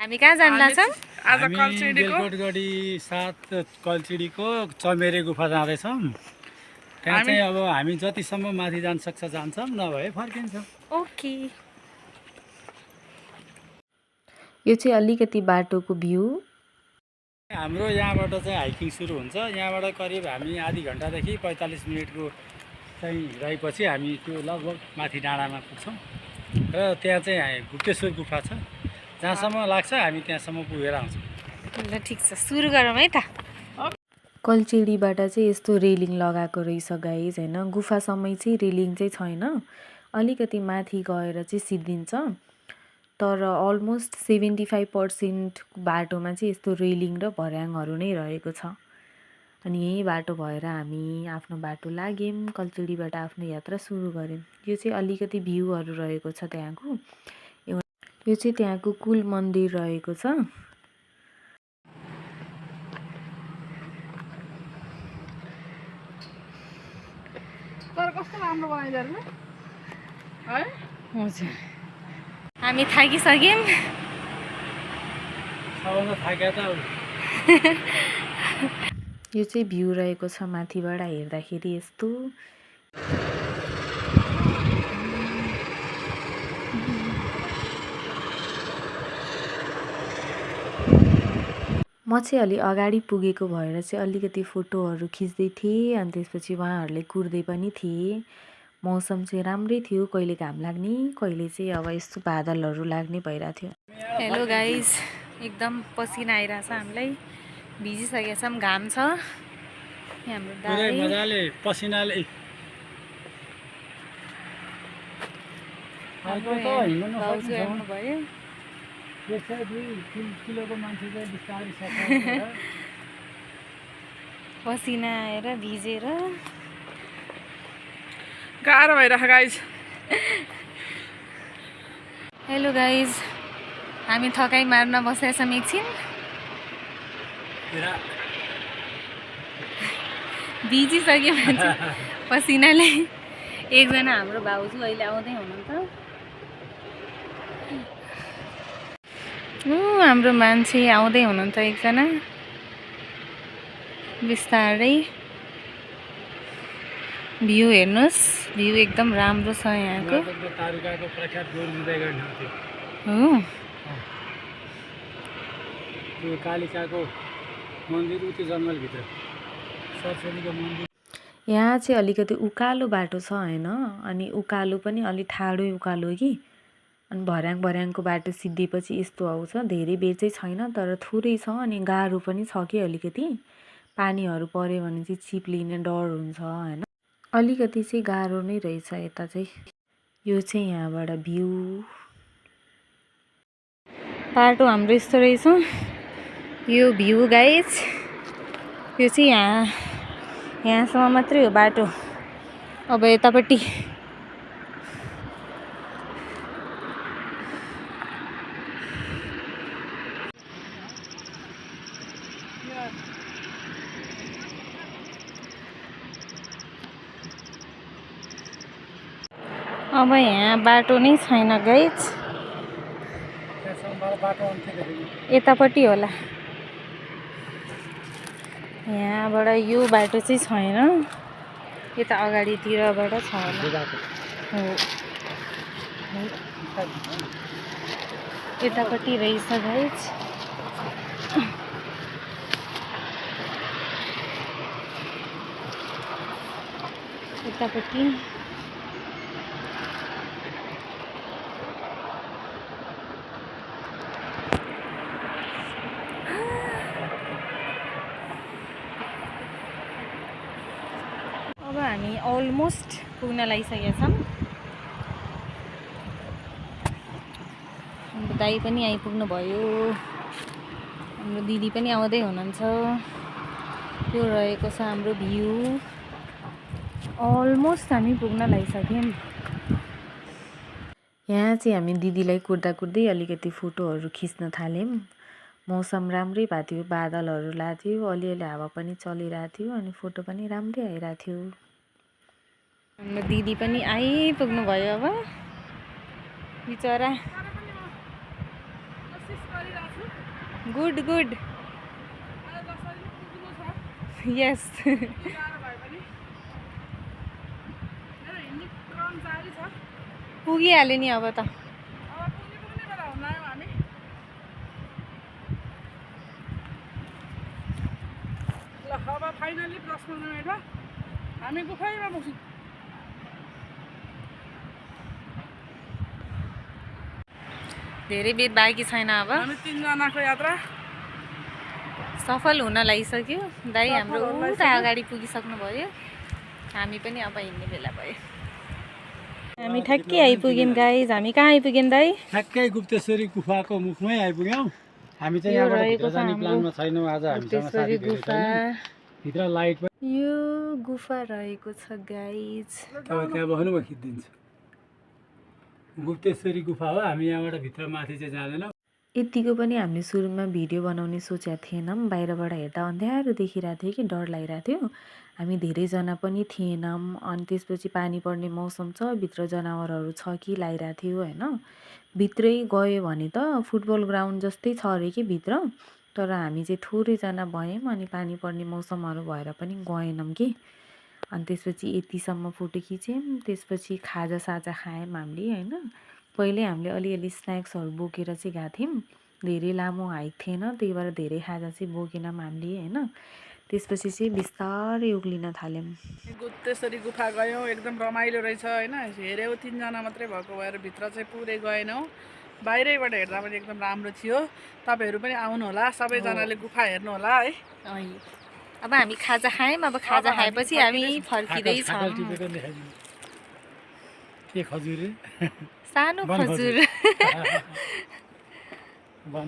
हामी कहाँ जान लाग्छौँ? आज बेलकोटगढी 7 कल्चिडीको चमेरे गुफा जाँदैछौँ। त्यहाँ चाहिँ अब हामी जतिसम्म माथि जान सक्छ जान्छौँ, नभए फर्किन्छौँ। ओके। यो चाहिँ अलिकति बाटोको भ्यू। हाम्रो यहाँबाट चाहिँ हाइकिङ सुरु हुन्छ। यहाँबाट करिब हामी आधी घन्टादेखि 45 मिनटको चाहिँ हिँडाइपछि हामी त्यो लगभग माथि डाँडामा पुग्छौँ र त्यहाँ चाहिँ गुप्तेश्वर गुफा छ। जहाँसम्म लाग्छ हामी त्यहाँसम्म पुगेर आउँछौँ। ल ठिक छ, सुरु गरौँ है त। कल्चिडीबाट चाहिँ यस्तो रेलिङ लगाएको रहेछ गाइज होइन। गुफासम्मै चाहिँ रेलिङ चाहिँ छैन, अलिकति माथि गएर चाहिँ सिद्धिन्छ। तर अलमोस्ट 75% बाटोमा चाहिँ यस्तो रेलिङ र भर्याङहरू नै रहेको छ। अनि यही बाटो भएर हामी आफ्नो बाटो लाग्यौँ, कल्चिडीबाट आफ्नो यात्रा सुरु गऱ्यौँ। यो चाहिँ अलिकति भ्यूहरू रहेको छ त्यहाँको। यो चाहिँ त्यहाँको कुल मन्दिर रहेको छ। तर कस्तो राम्रो बनाइदिएर है। हजुर, हामी थाकिसक्यौँ। सबभन्दा थाक्या त यो चाहिँ भ्यू रहेको छ माथिबाट हेर्दाखेरि यस्तो। म चाहिँ अलि अगाडि पुगेको भएर चाहिँ अलिकति फोटोहरू खिच्दै थिएँ। अनि त्यसपछि उहाँहरूले कुर्दै पनि थिए। मौसम चाहिँ राम्रै थियो, कहिले घाम लाग्ने कहिले चाहिँ अब यस्तो बादलहरू लाग्ने भइरहेको थियो। हेलो गाइज, एकदम पसिना आइरहेछ हामीलाई, भिजिसकेका छौँ, घाम छ। हाम्रो पुरै मजाले पसिनाले भाउजू आउनुभयो। 102 किलोको मान्छे चाहिँ बिस्तारै सफा पसिना आएर भिजेर गाह्रो भइरहेको गाइज। हेलो गाइज, हामी थकाइ मार्न बसेका छौँ एकछिन। भिजिसक्यो मान्छे पसिनाले। एकजना हाम्रो भाउजू अहिले आउँदै हुनुहुन्छ। हाम्रो मान्छे आउँदै हुनुहुन्छ एकजना बिस्तारै। भ्यू हेर्नुहोस्, भ्यू एकदम राम्रो छ यहाँको। तारुकाको प्रख्यात गोरुबुदाइ गर्ने हो त्यो कालिकाको मन्दिर उति जङ्गलभित्र सरस्वतीको मन्दिर। यहाँ चाहिँ अलिकति उकालो बाटो छ होइन। अनि उकालो पनि अलि ठाडो उकालो कि। अनि भर्याङको बाटो सिद्धिएपछि यस्तो आउँछ। धेरै बेर चाहिँ छैन तर थोरै छ। अनि गाह्रो पनि छ कि अलिकति। पानीहरू पऱ्यो भने चाहिँ चिप्लिने डर हुन्छ होइन। अलिकति चाहिँ गाह्रो नै रहेछ यता चाहिँ। यो चाहिँ यहाँबाट भ्यू। बाटो हाम्रो यस्तो रहेछ, यो भ्यू गाइज। यो चाहिँ यहाँसम्म मात्रै हो बाटो। अब यतापट्टि अब यहाँ बाटो नै छैन गाइज। यतापट्टि होला। यहाँबाट यो बाटो चाहिँ छैन, यता अगाडितिरबाट छ होला। हो, यतापट्टि रहेछ गाइज। यतापट्टि अब हामी अलमोस्ट पुग्न लागिसकेका छौँ। हाम्रो दाइ पनि आइपुग्नु भयो, हाम्रो दिदी पनि आउँदै हुनुहुन्छ। यो रहेको छ हाम्रो भ्यू। अलमोस्ट हामी पुग्न लागिसक्यौँ। यहाँ चाहिँ हामी दिदीलाई कुर्दै अलिकति फोटोहरू खिच्न थाल्यौँ। मौसम राम्रै भएको थियो, बादलहरू लाग्थ्यो, अलिअलि हावा पनि चलिरहेको थियो। अनि फोटो पनि राम्रै आइरहेको थियो। हाम्रो दिदी पनि आइपुग्नु भयो। अब बिचरा छु गुड गुड अनि जसरी पुग्नु छ यस गाह्रो भए पनि मेरो हिँड्ने क्रम जारी छ पुगिहाल्यो नि अब त अब पुग्ने बेला हुन्न आयौँ हामी ल अब फाइनली 10-15 मिनटमा हामी गुफामा पुग्छौँ धेरै बेर बाँकी छैन अब हामी 3 जनाको यात्रा सफल हुन लागिसक्यो दाइ हाम्रो सफल हुन उता अगाडि पुगिसक्नु भयो हामी पनि अब हिँड्ने बेला भयो हामी ठ्याक्कै आइपुग्यौँ गाइज हामी कहाँ आइपुग्यौँ दाइ ठ्याक्कै गुप्तेश्वरी गुफाको मुखमै आइपुग्यौँ हामी चाहिँ यो यहाँबाट रहेको भित्र छ जाने हाम्रो प्लानमा छैनौँ आज हामीसँग गुप्तेश्वरी साथी धेरै गुफा छैन भित्र लाइट पनि यो गुफा रहेको छ गाइज तपाईँ त्यहाँ बस्नु म खिचिदिन्छु गुप्तेश्वरी गुफा हो हामी यहाँबाट भित्र माथि चाहिँ जाँदैनौँ यतिको पनि हामीले सुरुमा भिडियो बनाउने सोचेका थिएनौँ बाहिरबाट हेर्दा अँध्यारो देखिरहेको थियो कि डर लागिरहेको थियो हामी धेरैजना पनि थिएनौँ अनि त्यसपछि पानी पर्ने मौसम छ भित्र जनावरहरू छ कि लागिरहेको थियो होइन भित्रै गयो भने त फुटबल ग्राउन्ड जस्तै छ अरे कि भित्र तर हामी चाहिँ थोरैजना भयौँ अनि पानी पर्ने मौसमहरू भएर पनि गएनौँ कि अनि त्यसपछि यतिसम्म फोटो खिच्यौँ त्यसपछि खाजासाजा खायौँ हामीले होइन पहिल्यै हामीले अलिअलि स्न्याक्सहरू बोकेर चाहिँ गएको थियौँ धेरै लामो हाइक थिएन त्यही भएर धेरै खाजा चाहिँ बोकेनौँ हामीले होइन त्यसपछि चाहिँ बिस्तारै उक्लिन थाल्यौँ गुप्तेश्वरी गुफा गयौँ एकदम रमाइलो रहेछ होइन हेऱ्यौँ 3 जना मात्रै भएको भएर भित्र चाहिँ पुरै गएनौँ बाहिरैबाट हेर्दा पनि एकदम राम्रो थियो तपाईँहरू पनि आउनुहोला सबैजनाले गुफा हेर्नु होला है अब हामी खाजा खायौँ अब खाजा खाएपछि हामी फर्किँदैछौँ के खजुर सानो खजुर वन